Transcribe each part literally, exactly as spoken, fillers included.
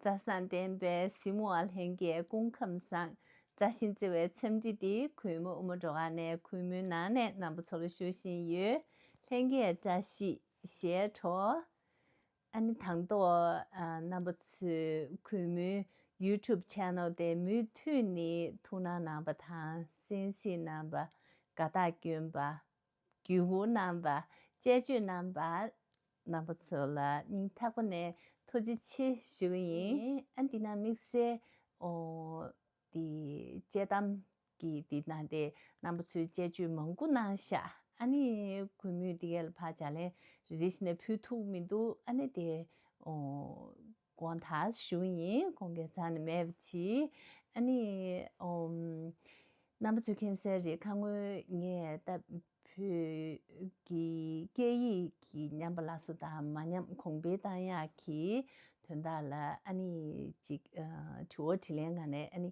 རྩ་བཟང་ལྡན་པའི་གཟིགས་མོ་བ་ལྷན་རྒྱས་སྐུ་ཁམས་བཟང་། མཛའ་ཞིང་བརྩེ་བའི་འཚམས་འདྲི་འདི་གུས་མོ་དབུ་མ་སྒྲོལ་དཀར་ནས་གུས་མོའི་ནང་ནས་རྣམ་པ་ཚོ་ལ་ཞུ་བཞིན་ཡོད། ལྷན་རྒྱས་བཀྲ་ཤིས་ཞེས་གྲོགས། ཨ་ནི་དང་ཐོག་ཨ་རྣམ་པ་ཚོས་གུས་མོའི་YouTube channel དེ་མུ་མཐུད་ནས་ཐུགས་སྣང་གནང་པ་དང་། གསན་གཟིགས་གནང་པ། དགའ་རྟགས་བསྐྱོན་པ། བརྒྱུད་སྐུར་གནང་པ། དཔྱད་བརྗོད་གནང་པ། རྣམ་པ་ཚོ་ལ་སྙིང་ཐག་པ་ནས་ཐུགས་རྗེ་ཆེ་ཞུ་གི་ཡིན། ཨ་འདི་ན་དམིགས་བསལ་ཨོ་དེ་དཔྱད་གཏམ་གྱི་དེ་ན་དེ་རྣམ་པ་ཚོས་དཔྱད་བརྗོད་མང་པོ་གནང་ཤག་ཨ་ནི་གུས་མོས་དེ་ག་ལ་ཕར་ལྗགས་ལན་རེ་རེ་བཞིན་ནས་ཕུལ་ཐུབ་མི་འདུག་ཨ་ནི་དེ་ཨོ་དགོངས་དག་ཞུ་གི་ཡིན། དགོངས་འགལ་རྩ་ནས་མེད་པ་ཅིག་ཨ་ནི་ཨོ་རྣམ་པ་ཚོས་མཁྱེན་གསལ་རེད། ཁ་སྔོན་ངས་ད་བོད་ཀྱི་སྐད་ཡིག་གི་ཉམས་པ་སླར་གསོ་དང་མ་ཉམས་གོང་འཕེལ་བཏང་ཡག་གི་དོན་དག་ལ་ཨ་ནི་ཅིག་ཨ་དྲི་བ་དྲིས་ལན་ངང་ནས་ཨ་ནི་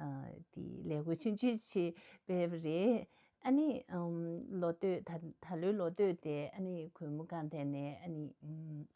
ཨ་དེ་ལས་འགུལ་ཆུང་ཆུང་ཞིག་སྤེལ་བ་རེད། ཨ་ནི་ཨམ་ལོ་སྟོད་ད་ད་ལོའི་ལོ་སྟོད་དེ་ཨ་ནི་གུས་མོ་སྒང་ཐད་ནས་ཨ་ནི་ཨམ།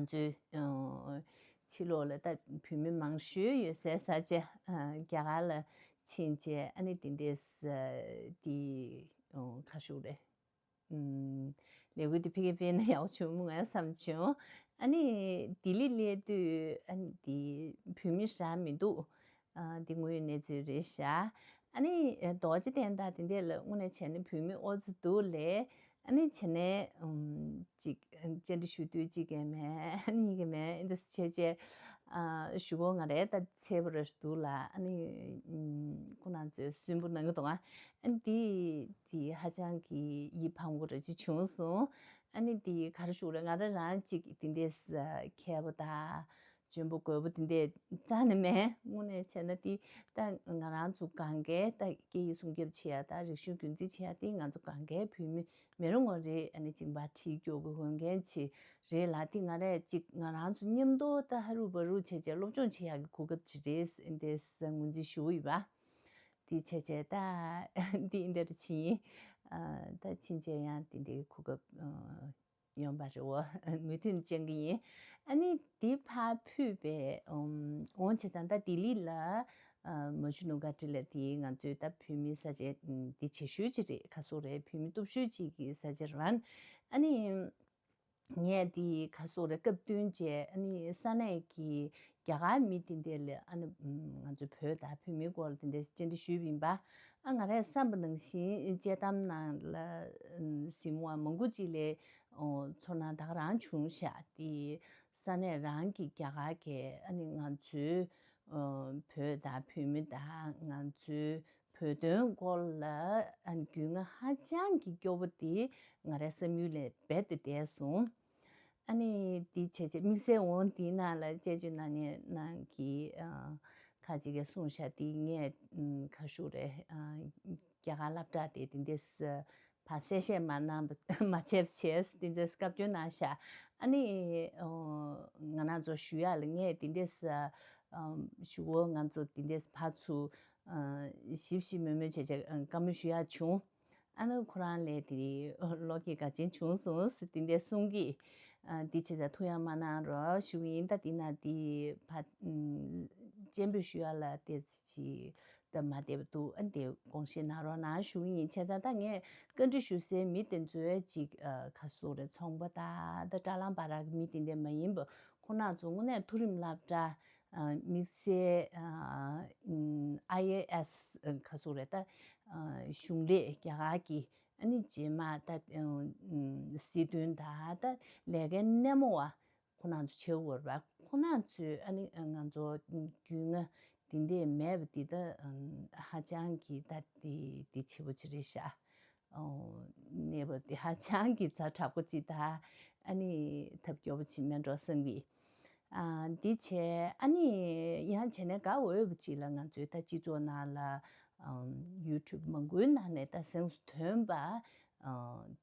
ང་ཚོའི་ཨ་ཕྱི་ལོགས་ལ་ད་བོད་མི་མང་ཤོས་ཡོད་སའི་ས་ཆ་ཨ་རྒྱ་གར་ལ་ཕྱིན་བྱས་ཨ་ནི་དེ་འདྲས་ཨ་དེ་ཨ་ག་ཞུ་རེད། ཨམ་ལས་འགུལ་དེ་ཕ་གིར་སྤེལ་ན་ཡག་པོ་བྱུང་མོད་ང་བསམ་བྱུང་། ཨ་ནི་ལྡི་ལི་སླེབས་དུས་ཨ་ནི་དེ་བོད་མི་རག་མི་འདུག་ཨ་འདི་དངོས་ཡོད་གནས་ཚུལ་རེད་ཤག་ཨ་ནི་རྡོ་རྗེ་གདན་དང་དེ་འདྲས་ལ་དངོས་གནས་བྱས་ན་བོད་མི་ཨོ་ཙི་འདུག་ལས། ཨ་ནི་བྱས་ནས་ཨམ་ཅིག་བཅར་འདྲི་ཞུ་དུས་གཅིག་གིས་མེད། ཨ་ནི་གཉིས་ཀྱིས་མེད། འདི་འདྲས་བྱས་བྱས་ཨ་ཞུ་སྒོ་ང་རའི་ད་ཚེ་བར་འདུག་ལ། ཨ་ནི་ཨམ་ཁོང་རྣམ་ཚོས་སུན་པོ་གནང་གི་འདུག་ཨ་ནི་འདི་འདི་ཧ་ཅང་གི་ཡིད་ཕམ་པོ་འདྲ་ཅིག་བྱུང་སོང་། ཨ་ནི་འདི་ག་རེ་ཞུ་རེད། ང་རང་རང་ཅིག་འདི་འདྲས་མཁས་པོ་དང་། འཇོན་པོ་རྒོད་པོ་དེ་འདྲས་རྩ་ནས་མེད། དངོས་གནས་བྱས་ན་དེ་ད་ང་རང་ཚོ་གང་གའི་ད་སྐད་ཡིག་སྲུང་སྐྱོབ་བྱེད་ཡ་ད་རིག་གཞུང་རྒྱུན་འཛིན་བྱེད་ཡ་དེ་ང་ཚོ་གང་གའི་བོད་མི་མི་རུང་བ་རེད། ཨ་ནི་གཅིག་པ་ཁྲིད་སྐྱོ་གི་འོས་འགན་ཅིག་རེད་ལ། དེ་ང་རས་ཅིག་ང་རང་ཚོ་མཉམ་དུ་ད་ཧ་རུ་བ་རུ་བྱས་བྱས་སློབ་སྦྱོང་བྱེད་ཡ་གི་གོ་སྐབས་ཅིག་རེད་ཟེར་འདི་འདྲས་ངོས་འཛིན་ཞུ་གི་ཡོད་པ། དེ་བྱས་བྱས་ད་འདི་འདི་འདྲ་ཕྱིན་ཡིན། ཨ་ད་ཕྱིན་བྱས་ཡང་དེ་འདྲའི་གོ་སྐབས་ཨ། ཡོང་པ་རེད་བ། མུ་མཐུད་བྱེད་ཀྱི་ཡིན། ཨ་ནི་འདི་ཕར་ཕུད་པའི་ཨམ་འོང་བྱས་ཙང་ད་ལྡི་ལི་ལ་ཨ་མ་ཇུ་ནུ་ག་ཊི་ལ་དེ་ང་ཚོའི་ད་བོད་མི་ས་ཆ་འདི་ཆེ་ཤོས་ཅིག་རེད། ག་སོ་རེད། བོད་མི་སྟོབས་ཤོས་ཅིག་གི་ས་ཆ་རེད། ཨ་ནི་ངས་འདི་ག་སོ་རེད། སྐབས་བསྟུན་བྱས་ཨ་ནི་ས་གནས་ཀྱི་རྒྱ་གར་མི་དེ་འདྲ་ལ་ཨ་ནི་ང་ཚོའི་བོད་དང་བོད་མིའི་སྐོར་ལ་དེ་འདྲ་བཅར་འདྲི་ཞུས་པ་ཡིན་པ། ཨ་ང་རས་བསམ་པ་ནང་བཞིན་དཔྱད་གཏམ་ནང་ལ་གཟིགས་མོ་བ་མང་པོ་ཅིག་ལས་ཚོར་སྣང་ད་ག་རང་བྱུང་ཤག་དེ་ས་གནས་རང་གི་རྒྱ་གར་གྱི་ཨ་ནི་ང་ཚོའི་བོད་དང་བོད་མི་དང་ང་ཚོའི་བོད་དོན་སྐོར་ལ་ཨ་ནི་རྒྱུས་མངའ་ཧ་ཅང་གི་སྐྱོ་པོ་དེ་ང་རའི་བསམ་ཡུལ་ལས་རྦད་དེ་འདས་སོང་། ཨ་ནི་འདི་བྱས་རྗེས་དམིགས་བསལ་འོང་འདིའི་ནང་ལ་དཔྱད་བརྗོད་གནང་མཁན་ནང་གི་ཨ་ཁ་ཅིག་གིས་གསུངས་ཤག་འདི་ངས་ཨམ་ག་ཞུ་རེད། ཨ་རྒྱ་གར་སློབ་གྲྭ་དེ་འདི་འདྲས་ཕར་གསལ་བཤད་མ་གནང་བ་མ་བྱས་པ་བྱས་འདི་འདྲས་བཀའ་བཀྱོན་གནང་ཤག་ཨ་ནི་ཨོ་ང་རང་ཚོ་ཞུ་ཡག་ལ་ངས་འདི་འདྲས་ཨམ་ཞུ་བོ་ང་ཚོ་འདི་འདྲས་ཕར་ཚུར་ཨ་ཞིབ་ཞིབ་མོལ་མོལ་བྱས་བྱས་བཀའ་མོལ་ཞུ་ཡག་བྱུང་། ཨ་ནི་ཁོ་རང་ལས་དེ་བློ་སྐྱེད་ག་ཅན་བྱུང་སོང་ཟེར་དེ་འདྲས་གསུང་གི། ཨ་འདི་བྱས་ཙང་ཐུགས་ཡ་མ་གནང་རོགས་ཞུ་གི་ཡིན། ད་འདི་ན་འདི་ཕ་ཨམ་སྤྱན་འབུལ་ཞུ་ཡ་ལ་དེ་ཅི་ད་མ་བསྡད་པ་འདུག་ཨ་འདི་དགོངས་བཞེས་གནང་རོགས་གནང་ཞུ་གི་ཡིན། བྱས་ཙང་ད་ངས་བཀའ་འདྲི་ཞུ་སའི་མི་དེ་ཚོའི་ཅིག་ཨ་ག་སོ་རེད། ཚོང་པ་དང་ད་དྲ་ལམ་བར་གྱི་མི་དེ་འདྲས་མ་ཡིན་པ་ཁོ་རང་ཚོ་དངོས་གནས་མཐོ་རིམ་སློབ་གྲྭ། དམིགས་བསལ་ཨ་ཨམ་ཨའི་ཨེ་ཨེས་ག་སོ་རེད། ད་ཨ་གཞུང་ལས་རྒྱ་གར་གྱི་ཨ་ནི་རྗེས་མ་ད་ཨ་སྲིད་དོན་ད་ད་ལས་ཀའི་སྣེ་མོ་བ་ཁོ་རང་ཚོ་བྱེད་འོར་བ་ཁོ་རང་ཚོས་ཨ་ནི་ང་ཚོ་རྒྱུས་མངའ་འདི་འདྲས་མེད་པ་འདི་ད་ཧ་ཅང་གི་ད་འདི་འདི་ཆེ་བོ་ཅིག་རེད་ཤག་གནས་བབ་དེ་ཧ་ཅང་གི་ཛ་དྲག་པོ་ཅིག་དང་ཨ་ནི་ཐབས་སྐྱོ་པོ་ཅིག་མེད་འགྲོ་བསམ་གི། ཨ་འདི་བྱས་ཨ་ནི་ཡང་བྱས་ནས་དགའ་འོས་པ་ཅིག་ལ་ང་ཚོའི་ད་སྤྱི་ཚོགས་ནང་ལ་ཨམ་ཡུ་ཊུབ་མང་པོའི་ནང་ནས་ད་གཟེངས་སུ་ཐོན་པ་ཨ་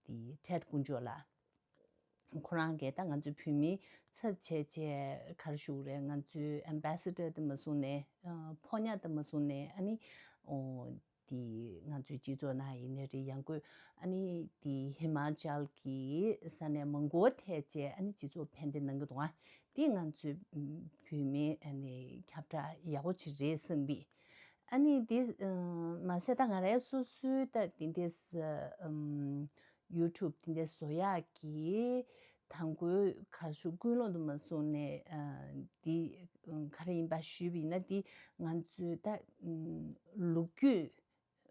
འདི་ཊེཌ་དཀོན་མཆོག་ལགས། ཁོ་རང་གིས་ད་ང་ཚོའི་བོད་མིའི་ཚབ་བྱས་བྱས་ག་རེ་ཞུ་དགོས་རེད། ང་ཚོའི་ཨེམ་བྷེ་སེ་ཌར་དེ་མ་བཟུང་ནས་ཨ་ཕོ་ཉ་དེ་མ་བཟུང་ནས་ཨ་ནི་ཨོ། དེ་ང་ཚོའི་སྤྱི་ཚོགས་ནང་ཡིན་ནའི་རེད། ཡང་སྒོས་ཨ་ནི་དེ་ཧི་མ་ཅལ་གྱི་ས་གནས་མང་པོ་ཐད་བཅས་ཨ་ནི་སྤྱི་ཚོགས་ཕན་བདེ་གནང་གི་འདུག་ཨ། དེ་ང་ཚོའི་བོད་མི་ཨ་ནི་ཁྱབ་བསྒྲགས་ཡག་པོ་ཅིག་རེད་བསམ་པས། ཨ་ནི་དེ་མ་ཟད་ད་ང་རའི་སོ་སོའི་ད་དེ་འདྲས་ཡུ་ཊུབ་དེ་འདྲས་བཟོ་ཡག་གི་དང་པོའི་ག་ཚོད་ཀུན་སློང་དུ་མ་སོང་ནས་འདི་ག་རེ་ཡིན་པ་ཞུས་པ་ཡིན་ན། འདི་ང་ཚོའི་ད་ལོ་རྒྱུས་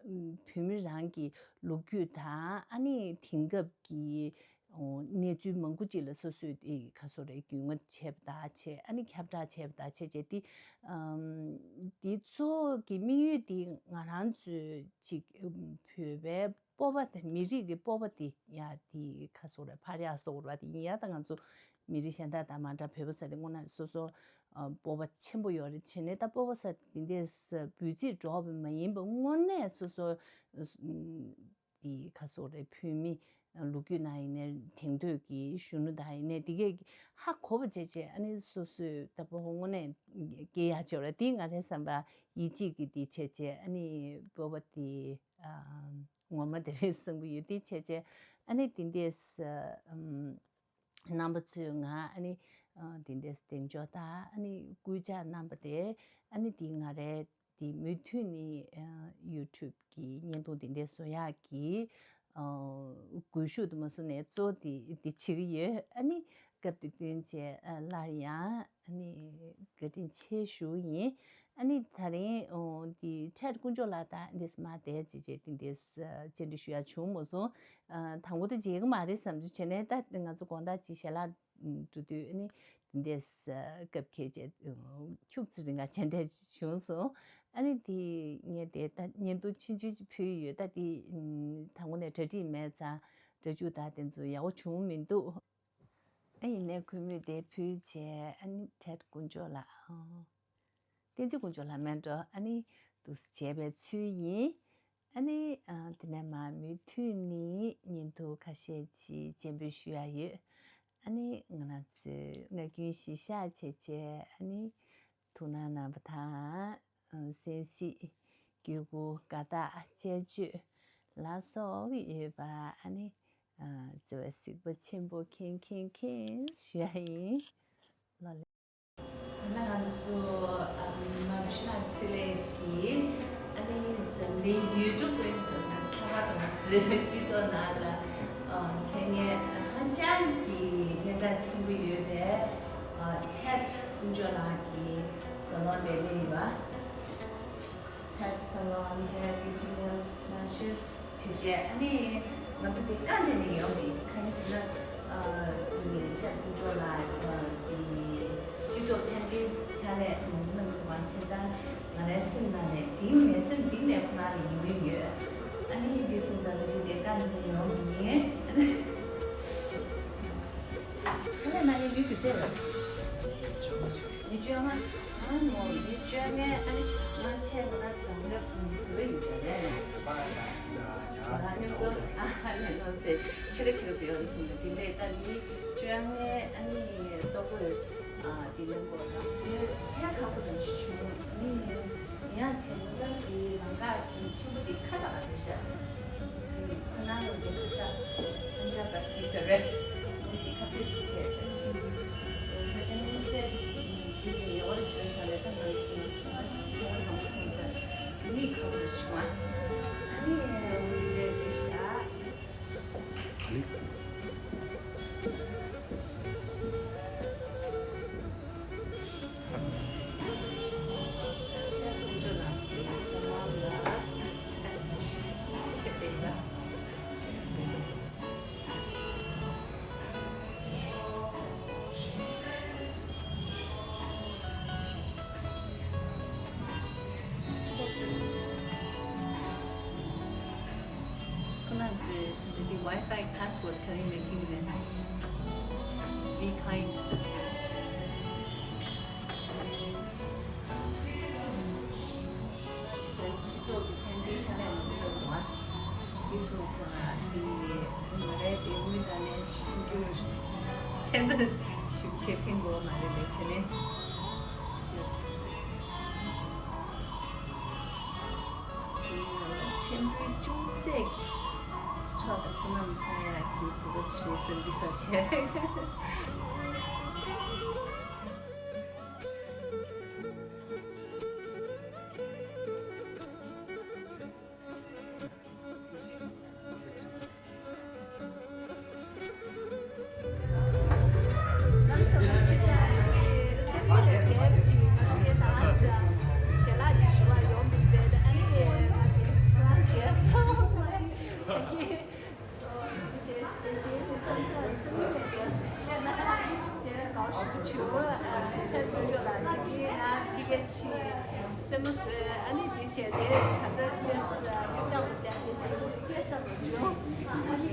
བོད་མི་རང་གི་ལོ་རྒྱུས་དང་ཨ་ནི་དེང་སྐབས་ཀྱི་གནས་ཚུལ་མང་པོ་ཅིག་ལ་སོ་སོས་ག་ཚོད་རེད་རྒྱུས་མངའ་བྱས་པ་དག་བྱས། ཨ་ནི་ཁྱབ་བསྒྲགས་བྱས་པ་དག་བྱས་བྱས་ཏེ། འདི་ཚོ་གི་དམིགས་ཡུལ་འདི་ང་རང་ཚོའི་ཅིག་བོད་པའི་སྤོབས་པ་དང་མི་རིགས་ཀྱི་སྤོབས་པ་དེ་ཡང་དེ་ག་ཚོད་རེད་འཕར་ཡག་བཟོ་དགོས་པ་དེ་ཡིན་ཡ། ད་ང་ཚོ་མི་རིགས་གཞན་དག་དང་མ་འདྲ་བོད་པ་ཟེར་དེ་དངོས་གནས་སོ་སོ་སྤོབས་པ་ཆེན་པོ་ཡོད་རེད། བྱས་ནས་ད་སྤོབས་པ་ཟེར་དེ་འདྲས་འབོད་ཚིག་སྒྲོག་པ་མ་ཡིན་པ་དངོས་གནས་སོ་སོ་དེ་ག་ཚོད་རེད་བོད་མི་ལོ་རྒྱུས་ནང་ཡིན་ནའི་དེང་དུས་ཀྱི་གཞོན་ནུ་དག་ཡིན་ནའི་དེ་གས་ཧ་གོ་བ་བྱས་བྱས་ཨ་ནི་སོ་སོས་ད་སྤོབས་པ་དངོས་གནས་སྐྱེ་ཡག་ཅིག་ཡོད་རེད། དེ་ང་རའི་བསམ་པ་ཡིད་ཆེས་ཀྱི་དེ་བྱས་བྱས་ཨ་ནི་སྤོབས་པ་དེ་ངོ་མ་དེ་རེད་བསམ་གྱི་ཡོད། དེ་བྱས་བྱས་ཨ་ནི་དེ་འདྲས་གནང་པ་ཚོས་ང་ཨ་ནི་དེ་འདྲས་གདེང་འཇོག་དང་ཨ་ནི་སྐུལ་ལྕག་གནང་པ་དེ་ཨ་ནི་དེ་ང་རའི་དེ་མུ་མཐུད་ནས་ཡུ་ཊུབ་ཀྱི་བརྙན་ཐུང་དེ་འདྲས་བཟོ་ཡག་གི་སྒུལ་ཤུགས་དུ་མ་སོང་ནས་གཙོ་བོ་དེ་དེ་བྱེད་ཀྱི་ཡོད། ཨ་ནི་སྐབས་དེ་བསྟུན་བྱས་སླར་ཡང་ཨ་ནི་བཀའ་དྲིན་ཆེ་ཞུ་ཡིན། ཨ་ནི་ད་རིང་འོ་འདི་ཊེཌ་དཀོན་མཆོག་ལགས་དང་འདི་མ་བསྡད་ཅེས་བྱས་དེ་འདྲས་བཅར་འདྲི་ཞུ་ཡ་བྱུང་མ་སོང་། དང་པོ་དེ་བྱེད་ཀྱི་མ་རེད་བསམ་རྒྱུ་བྱས་ནས་ད་ང་ཚོ་དགོང་དག་ཅིག་ཞལ་ལག་འགྲོ་དུས་ཨ་ནི་དེ་འདྲས་སྐབས་འཁེལ་བྱས་ཁྱུག་ཙི་རིང་ག་བྱས་འདྲ་བྱུང་སོང་། ཨ་ནི་དེ་ངས་དེ་ད་བརྙན་ཐུང་ཆུང་ཆུང་ཅིག་ཕུལ་ཡོད། ད་དེ་དང་པོ་ནས་གྲ་སྒྲིག་མེད་ཙང་སྒྲ་འཇུག་དང་དེ་ཚོ་ཡག་པོ་བྱུང་མི་འདུག་ཨ་ཡིན་ནའི་གུས་མོས་དེ་ཕུལ་བྱས་ཨ་ནི་ཊེཌ་དཀོན་མཆོག་ལགས། བསྟན་འཛིན་དཀོན་མཆོག་ལགས་མེད་འགྲོ། ཨ་ནི་འདུག་སེ་བྱས་པའི་ཚུལ་ཡིན། ཨ་ནི་དེ་ནས་མ་མུ་མཐུད་ནས་བརྙན་ཐུང་ཁ་ཤས་ཅིག་སྤྱན་འབུལ་ཞུ་ཡ་ཡོད། ཨ་ནི་ང་རང་ཚོས་ངག་རྒྱུན་གཞིར་བཞག་བྱས་བྱས་ཨ་ནི་ཐུགས་སྣང་གནང་བ་དང་། གསན་གཟིགས་བརྒྱུད་སྐུར་དགའ་རྟགས་དཔྱད་བརྗོད་ལ་སོགས་ཡོད་པ་ཨ་ནི་བརྩེ་བ་གཟིགས་པ་ཆེན་པོ་མཁྱེན་མཁྱེན་མཁྱེན་ཞུ་ཡ་ཡིན། ལགས་ལགས། ད་ང་ཚོ་མ་བྱུང་ན་ཆེད་ལས་ཀྱིས་ཨ་ནི་འཛམ་གླིང་ཡུལ་གྲུ་ཀུན་ཏུ་ཚང་མ་དང་ང་ཚོའི་སྤྱི་ཚོགས་ནང་ལ་མཚན་སྙན་ཧ་ཅང་གི་སྙན་གྲགས་ཆེན་པོ་ཡོད་པའི་ཊེཌ་དཀོན་མཆོག་ལགས་ཀྱི་ཟ་ལོན་དེ་ལས་ཡོད། ཊེཌ་ཟ་ལོན་ཧེར་ཀྱི་ཊི་ནེལ་ལ་ཤེས་བྱས་བྱས་ཨ་ནི་ང་ཚོ་དེ་ག་འདྲ་ནས་ཡོང་མིན་གང་ཡིན་ཟེར་ན། དེ་ཊེཌ་དཀོན་མཆོག་ལགས་དེ་སྤྱི་ཚོགས་ཕན་བདེའི་ཕྱག་ལས་མང་པོ་གནང་གི་འདུག་པ་བྱས་ཙང་ང་རའི་སེམས་ནང་ནས་གཏིང་ནས་སེམས་གཏིང་ནས་ཁོ་རང་ལ་ཡིད་སྨོན་ཡོད། ཨ་ནི་འདི་སོང་ཙང་ང་ཚོ་དེ་ག་འདྲ་ནས་ཡོང་མིན། ཕྱག་ལས་གནང་མཁན་མི་དེ་ཚོ་རེད། མི་བཅོ་ལྔ། ཨ་མོ་མི་བཅོ་ལྔའི་ཨ་ནི་ང་ཆེ་ན་བཟང་ལ་བུ་ཡིན་པ་རེད། ཨ་ནི་ཀོ་ཨ་ལེ་ནོ་སེ་ཆེ་ག་ཆེ་ག་ཚོ་ཡོད་རེད་གསུངས་ནས་དེ་འདྲས་ད་མི་བཅོ་ལྔའི་ཨ་ནི་ལྟོ་གོས་ཨ་དེ་ལེན་པོ་རང་དེ་ཚད་ཁག་པོ་རང་ཞིག་བྱུང་ཨ་ནི། ཡང་བྱེད་ན་དེའི་ལམ་ཁ་དེ་ཆེན་པོ་དེ་ཁ་ཐག་ལ་རེད་ཤག་དེ་ཁོ་ན་ལོ་དེ་ཁ་ས་ཨན་དྲ་བ་སི་ཟེར་བས། དེ་ཁ་ཐུག་དེ་བྱས་ཨ་ནི་དེ་ས་ཆ་གནས་སའི་དེ་དེ་ཡོད་རེད་ཟེར་ས་ལས་ཀ་ནང་དེ་ཁྱོད་རང་གང་སོང་ཙང་མི་ཁ་བོ་རེ་ཞིག་མ་ཨ་ནི་ཡང་དེ་རེད་ཤག་ཁོ་ན་ཚོས་འདི་Wi-Fi password ག་རེ་མེད་ཀྱི་མེད། Be kind. སྤྱི་ཚོགས་ཀྱི་ཕན་བདེའི་ཕྱག་ལས་མང་པོ་གནང་བ། འདི་སོང་ཙང་འདི་མ་རེད་དེ་དངུལ་དང་ནས་སེམས་རྒྱུད་ཕན་ཐོགས་ཞིག་ཁེ་ཕན་དགོས་མ་རེད་ལས་བྱས་ནས། ཤེས། དེ་ཡང་ལ་ ཅུང་ཟད་ཕྱོགས་དང་བསོད་ནམས་བསགས་ཡག་གི་གོ་སྐབས་ཅིག་རེད་བསམ་གི་ས་བྱས། སེམས་མ་བཟོད། ཨ་ནི་འདི་བྱས་ཏེ་ད་ལྟ་ཡེས་ཀྱང་བསྐྱར་དུ་བསྐྱར་ཏེ་བྱས་ཏེ་བཅད་ས་མ་བྱུང་། ཨ་ནི་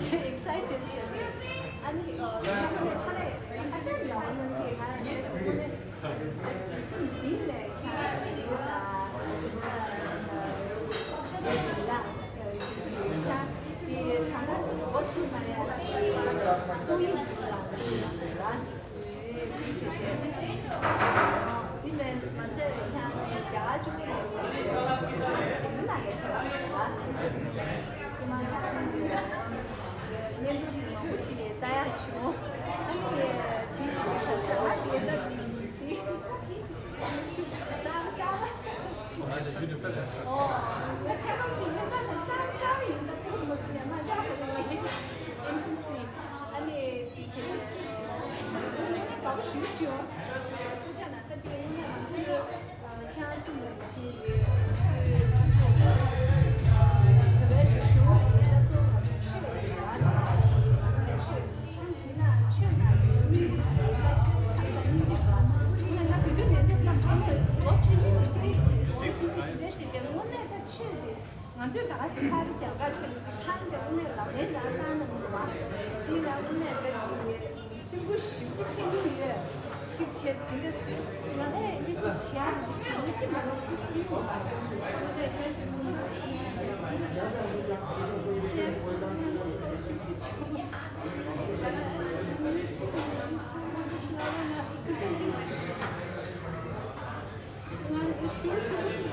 ཅེ་ཨེག་སའི་ཊེཌ་ཟེར་ཏེ། ཨ་ནི་ཡུ་ཊུབ་ལ་ཕྱག་ལས་ཧ་ཅང་ཡག་པོ་གནང་གི། ང་ཡུ་ཊུབ་ཁོ་ནས་སེམས་གཏིང་ནས་ཁྱེད་རང་ཡོད་ད། ཨ་ནི་དང་པོ་འགོ་ཚུགས་ན་ཡང་ཏོག་དབྱིབས་ཀྱི་ལ་ཡོད་ད། འདི་མིན་མ་ཟད་ཁྱེད་རང་རྒྱ་གར་ཅུང་ལེགས་ཀྱི་ཡུལ་ནང་ནས་ཐོན་པ་རེད་པ། ཕྱི་མ་ཡང་ཆུང་དུས་བརྙན་ཐུང་འདི་མང་པོ་ཅིག་ལྟ་ཡག་བྱུང་། ཨ་ནི་འདི་ཅིག་གི་ཁ་ཤས་ང་འདི་ལྟ་འདི་གསར་པ་གསར་པ། ཨོ། ང་ཆ་ལམ་ཅིག་ཡོད་ད་ནི་གསར་པ་གསར་པ་ཡིན་ད་ཕུགས་མ་སོང་ཡང་ང་ཅག་གི་ཨེམ་སི་སི། ཨ་ནི་དེ་བྱས་ནས་དགའ་པོ་ཞེ་པོ་བྱུང་། ཁོ་ཅག་ལ་ད་དེ་ཡིན་ན་ང་ཚོའི་ཁྱེད་རང་གསུམ་ལ་བྱས་ཡོད། དེ་བས་ཀྱི་ཞུ་བ་ཡིན་ན་གཙོ་བོ་ང་ཚོ་ཆོས་ཡིན་ལ་ང་ཚོ་ལ་ཆོས་ཡིན་ན་ཆོས་ནང་གི་མི་ཆགས་ས་སྙིང་རྗེ་པ། ང་ང་དེ་དུས་ནས་འདི་བསམ་བྱུང་ནས་ལོ་ཆུང་ཆུང་གི་དེ་བྱས་ཆུང་ཆུང་གི་དེ་བྱས་ཀྱང་དངོས་གནས་ད་ཆོས་དེ། ང་ཚོས་ད་ག་ཚོད་ཆར་རྒྱག་ག་ཆེན་པོ་ཞིག་ཚང་དེ་དངོས་གནས་ལག་ལེན་ཡང་བཏང་ན་མི་འདུག་བ། འདི་ལ་དངོས་གནས་དཔེ་དེ་སེམས་ཁུར་ཞེ་པོ་ཅིག་འཐེན་གྱི་ཡོད། ཅིག་བྱས་དེ་འདྲ་ཟེར་ང་ལས་འདི་ཅིག་བྱེད་ཡག་འདི་ཅིག་བྱུང་ཅིག་མ་གཏོགས་ཁུ་སིམ་མེར་ཡོད་པ་རེད། འདི་འདྲ་ཟེར་དེ་ནི་ཅེས་ཁོང་ཡང་སྐོར་ཞེ་པོ་ཅིག་བྱུང་། ང་ཚང་མ་འདི་ཚོ་ང་ང་ང་ཞུ་ཞུ་ཞུ།